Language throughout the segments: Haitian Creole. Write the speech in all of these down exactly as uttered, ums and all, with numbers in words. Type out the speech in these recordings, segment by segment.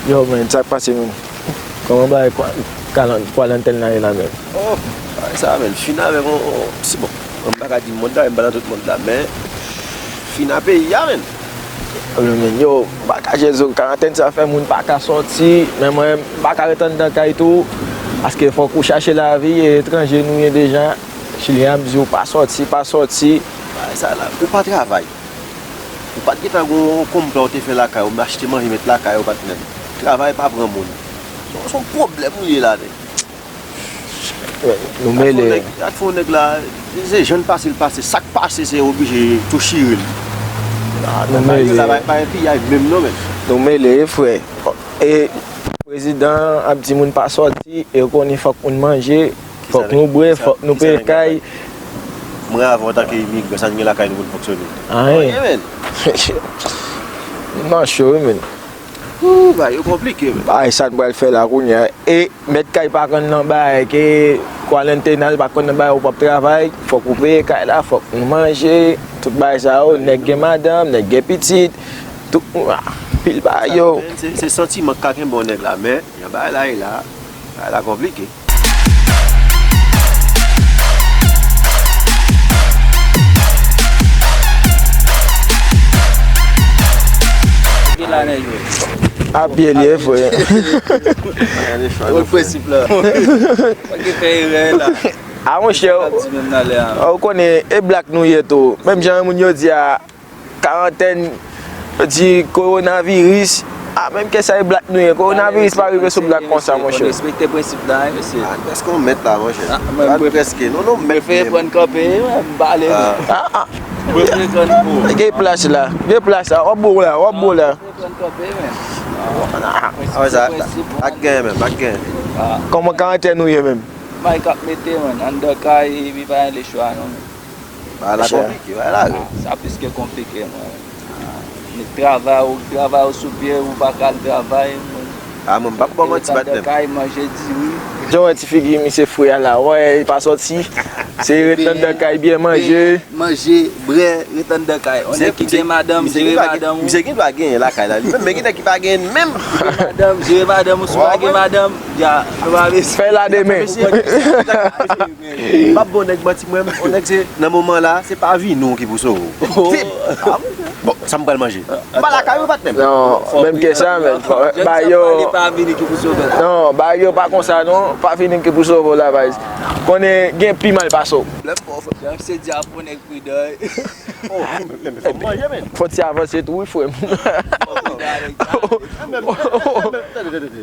Yo, men, sa k pase, men? Kòman bagay kwa-, kalan-, kwarantèn la ye la, men? Oh, bagay sa, men, fin avèk on, on, se bon. Mwen m pa ka di mond la, m pa nan tout mond la, men fin a peyi a, men. Yo, men, yo, m pa kache zo, karantèn sa fè moun pa ka sòti, men mwen, m pa ka ret anndan kay tou, paske fòk ou chache lavi, e etranje nou ye deja. Chilyen ap di w pa sòti, pa sòti. Bagay sa la, ou pa travay. Ou pa t gentan gon konpla ou te fè lakay ou, m achte manje met lakay ou, patnè. Travay pa pran moun. Se, se yon pwoblèm ou ye la, nèg. Nou mele. Gad fò nèg la, se jan l pase, l pase. Sa k pase, se oblije tou chire l. Ah, nou mele. Sa pa, pa yon piyay menm non, men. Nou mele, frè. E prezidan ap di moun pa sòti, e ou konnen fòk moun manje, fòk nou bwè, fòk nou peye kay. Mwen avè w antanke imigran, sa n gen lakay nou pou n fonksyone? Anyen. Anyen, men. Nou nan cho, wi, men. Ooh, bagay yo konplike, men. Bagay sa n pral fè la kounye a. E mèt kay pa konn nan bagay, ke kwalantenal pa konn nan bagay, ou p ap travay, fòk ou peye kay la, fòk nou manje, tout bagay sa yo, nèg gen madanm, nèg gen pitit, tout, ah, pil bagay yo. Se, se santiman k ka kenbe yon nèg la, men, yon bagay la, e la, bagay la konplike. Ki la nèg yo? A pye l ye, frè. Ou prensip la. Pa gen fè erè la. A, monchè, ou konnen, e blak nou ye tou. Menm jan moun yo di a, karantèn, yo di kowonaviris. A, menm ke sa e blak nou ye. Kowonaviris pa rive sou blak konsa, monchè. Fò n respekte prensip la, wi, mesye. A, prèske yon mèt la, monchè. A, mwen, mwen prèske. Non, non, mèt. Prefere pran kanpe, mwen, m pale, mwen. A, a. Gen plas la. Gen plas la. W ap bon la, w ap bon la. Ak gen menm, ak gen. Kòman karantèn ou ye menm? Bay k ap mete, man, anndan kay, epi pa gen lechwa, non, men. Bagay la konplike, bagay la. Sa plis ke konplike, man. Nèg travay, ou travay ou sou pye, ou pa ka al travay, man. A, mwen, m p ap ba w manti, patnè. Anndan kay, manje diri. Jan w wè ti figi misye fre a la, wè, li pa sòti. Se ret anndan kay, byen manje. Manje, bwè, ret anndan kay. On nèg ki gen madanm, jere madanm ou. Misye gen dwa genyen lakay la li menm, men gen nèg ki pa genyen menm. Madanm, jere madanm ou, si w pa gen madanm, dja, nou pa bezwen. Fè la demen. M p ap ba on nèg manti, mwen, on nèg se, nan moman la, se pa vini w ki pou sove w. Bon, sa m pral manje. M pa lakay ou, patnè m. Non, menm ke sa, men. Ba yo. Non, ba yo pa konsa, non. Pa vini ki pou sove w la, baz. Konnen gen pi mal pase w. Lè m pa w, frè. Lè m se di a pou nèg pridan. Fò ti avanse tou, wi, frè m.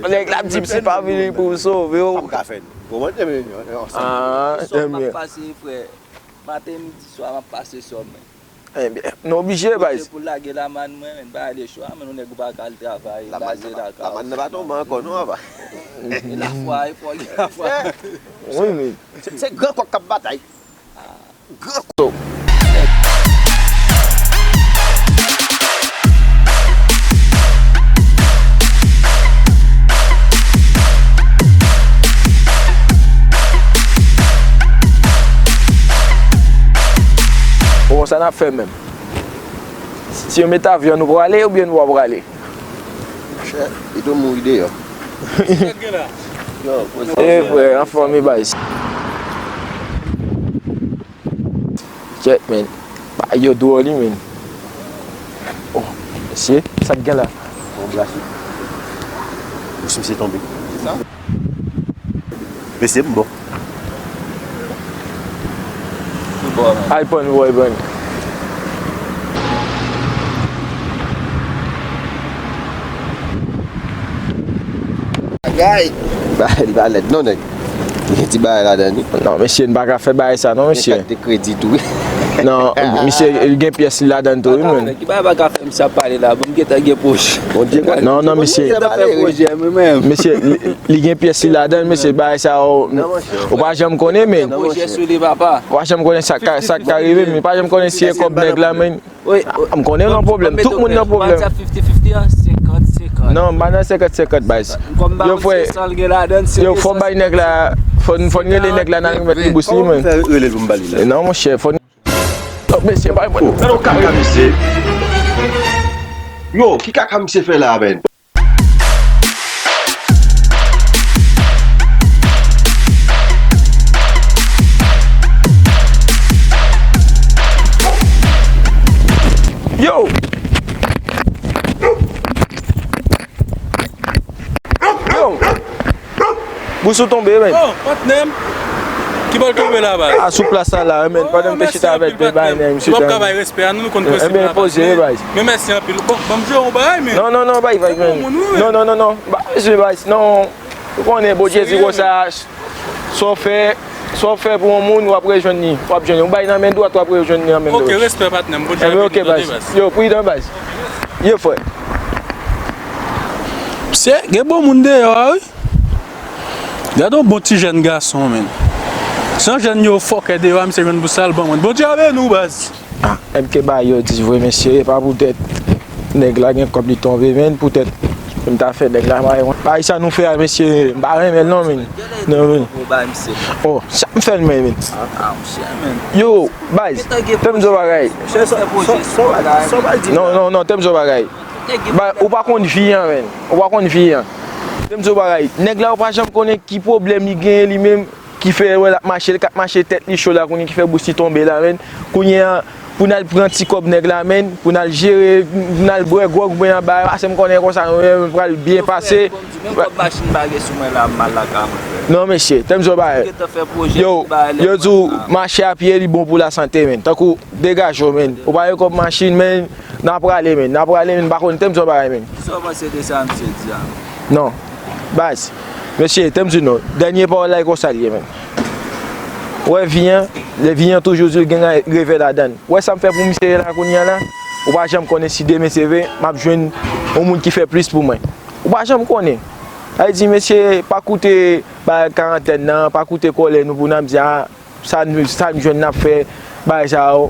Nèg la ap di m si pa vini pou sove w. Sa m ka fè? Bon, mwen te men ansanm. Ah, sòm m ap pase, frè. Maten, midi, swa, m ap pase sòm, men. Ebyen, nou oblije, baz. Pou lage lamann mwen, men, pa lechwa, men, yon nèg ou pa ka al travay, baze lakay ou. Lamann nan pa tonbe ankò, non, papa. E lafwa, e fò gen lafwa. Wi, men. Se, se gran kòk k ap batay. Gran kòk. Bon, sa n ap fè menm? Si yo met avyon, nou prale oubyen nou pa prale? Monchè, pito mouri deyò. E frè, anfòm wi baz. Check, man. Bagay yo dwòl wi, man. Oh, mesye, sa k gen la? Yon bras wi. Bous misye tonbe. Mesye, m bon. Al pran, bòy, pran. Bagay. Bagay li pa lèd non, nèg. Gen ti bagay ladan li. Non, mesye, n pa ka fè bagay sa non, mesye. Gen kat de kredi tou wi. Non, misye, li gen pyès li ladan tou wi, man. Ki bagay pa ka fè misye ap pale la? Bon, m gentan gen pwojè. Non, non, misye. M gentan fè pwojè mwen menm. Mesye, li, li gen pyès li ladan, mesye, bagay sa yo, ou pa janm konnen, men. Pwojè sou li, papa. Ou pa janm konnen sa ka, sa ka rive, men pa janm konnen si e kòb nèg la, men. M konnen nan pwoblèm, tout moun nan pwoblèm. Non, m pa nan senkant senkant, baz. Yo, frè, yo, fò bay nèg la, fò n, fò n rele nèg la, n al remèt li bous li, men. Non, monchè, fò n. Oh, mesye, bay mwen. Gade yon kaka misye. Yo, ki kaka misye fè la, men? Yo! Bous ou tonbe, men. Oh, patnè m. Ki bò l tonbe la, baz? A, sou plas la, la, men. Pandan m te chita avèk de bay, men, misye te. Ou p ap ka bay respè a, nou, nou konn prensip la, men, poze, baz. Men mèsi anpil. Bon, ban m jwe yon bagay, men. Non, non, non, bay, bay, men. Non, non, non, non. Ba, mesye, bay, non. Ou konnen, Bondye di konsa, sa w fè, sa w fè pou yon moun, w ap rejwenn li. W ap jwenn li. Ou bay nan men dwat, w ap rejwenn li nan men gòch. Ok, respè, patnè m. Bondye ap beni w, tande, baz. Yo, pridan, baz. Yo, frè. Mesye, gen bon moun deyò a, wi. Gade yon bon ti jèn gason, men. Se yon jèn yo fòkè deyò a, misye jwenn pou sa l ban mwen. Bondye a beni w, baz. Ah, M K ba yo di vre, mesye, e pa poutèt nèg la gen kòb li tonbe, men poutèt m ta fè nèg la bay mwen. Bay sa nou fè a, mesye, m pa renmen l non, men. Non, men. Oh, sa m fè l mwen, men. Yo, baz, tèm zo bagay. Non, non, non, tèm zo bagay. Ba, ou pa konn vi an, men. Ou pa konn vi an. Tèm zo bagay. Nèg la, ou pa janm konnen ki pwoblèm li genyen li menm, ki fè wè l ap mache, l k ap mache tèt li cho la, kounye ki fè bous li tonbe la, men. Kounye a, pou n al pran ti kòb nèg la, men, pou n al jere, pou n al bwè gwòg, bwè anba, pase m konnen konsa, nou menm, pral byen pase. Menm kòb machin pa gen sou mwen la, m mal lakay mwen, frè. Non, mesye, tèm zo bagay. Yo, yo di w mache a pye, li bon pou lasante, men. Tankou, degaje w, men. Ou pa gen kòb machin, men, n a prale, men. N a prale, men. M pa konn tèm zo bagay, men. Kisa w panse de sa misye di a? Non. Baz. Mesye, tèm di nou. Dènye pawòl la, e konsa l ye, men. Ou wè vi an, lè vi an toujou di l gen revè ladan l. Ou wè sa m fè pou misye la kounye a la? Ou pa janm konnen si demen se vre, m ap jwenn yon moun ki fè plis pou mwen. Ou pa janm konnen. Sa vle di, mesye, pa koute bagay karantèn nan, pa koute kòlè nou pou n ap di, a, sa n, sa n jwenn n ap fè, bagay sa yo.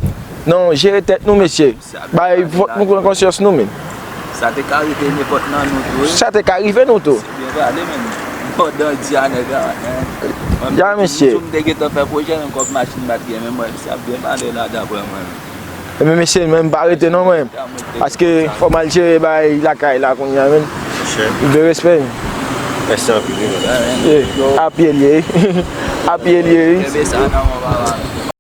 Non, jere tèt nou, mesye. Bay, fòk nou pran konsyans nou, men. Sa te ka rive nenpòt nan nou tou, wi. Sa te ka rive nou tou. Se byen pale, men. Pandan di a nèg la, men. Ya, mesye. Si m te gentan fè pwojè, menm kòb machin m pa t gen, men mwen, sa byen pale la, daprè mwen. Ebyen, mesye, men m pa rete non, mwen. Paske fò m al jere bay lakay la kounye a, men. Monchè. De respè. Mèsi anpil, wi, men. A pye l ye, wi. A pye l ye, wi. Kenbe sa nan men w, papa.